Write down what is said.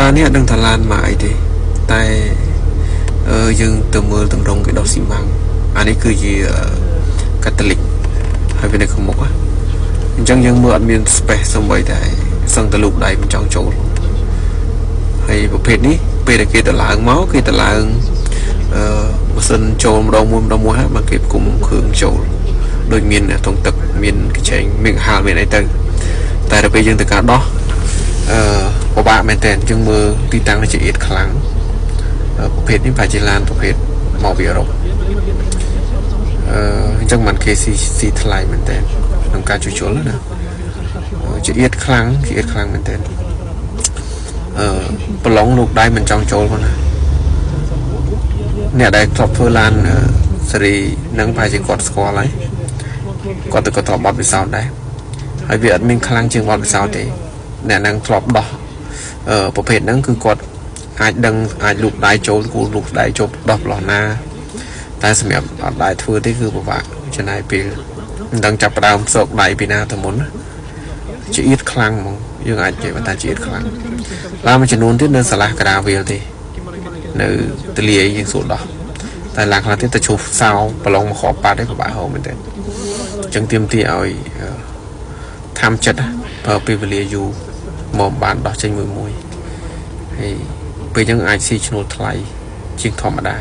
ឡាននេះអត់ដឹងថាឡានមកអីទេតែយើងទៅមើលតម្រងគេដោះស៊ីម៉ាំងអានេះគឺជាកាតូលិកហើយវានៅខាងមុខអញ្ចឹងយើងមើលអត់មាន space សំបីតែសឹងទៅលូកដៃមិនចង់ចូលហើយប្រភេទនេះពេលដែលគេទៅឡើងមកគេទៅឡើងម៉ាស៊ីនចូលម្ដងមួយម្ដងមួយហើយមកគេផ្គុំគ្រឿងចូលដូចមានធុងទឹកមានកញ្ឆេងមានហាលមានអីទៅតែដល់ពេលយើងទៅការដោះពិបាកមែនតើយើងមើលទីតាំងនេះជាអៀតខ្លាំងប្រភេទនេះប្រហែលជាឡានប្រភេទមកពីអឺរ៉ុបអញ្ចឹងมันគេស៊ីថ្លៃមែនតើក្នុងការជួសជុលណាជាអៀតខ្លាំងជាអៀតខ្លាំងមែនតើប្រឡងលោកដៃមិនចង់ចូលផងណាអ្នកដែលធ្លាប់ធ្វើឡានសេរីនឹងប្រហែលជាគាត់ស្គាល់ហើយគាត់ទៅគាត់ធ្លាប់បត់ពិសោធន៍ដែរហើយវាអត់មានខ្លាំងជាងបត់ពិសោធន៍ទេអ្នកនឹងធ្លាប់ដោះប្រភេទហ្នឹងគឺគាត់អាចដឹងអាចលូកដៃចូលគូលូកដៃចូលដោះប្រឡោះណាតែសម្រាប់អត់ដៃធ្វើទេគឺពិបាកចំណាយពេលមិនដឹងចាប់ផ្ដើមសោកដៃពីណាទៅមុនជាអៀតខ្លាំងហ្មងយើងអាចនិយាយថាជាអៀតខ្លាំងឡានមួយចំនួនទៀតនៅសាលាក្រាវាលទេនៅទលាយយើងសួរដោះតែឡានខ្លះទៀតទៅឈូសសោប្រឡងមកគ្រាប់ប៉ាត់ទេពិបាកហៅមែនទេអញ្ចឹងទាមទារឲ្យធ្វើចិត្តប្រើពេលវេលាយូរមកបានដោះចេញមួយមួយហើយពេលអញ្ចឹងអាចស៊ីឈ្នួលថ្លៃជាងធម្មតា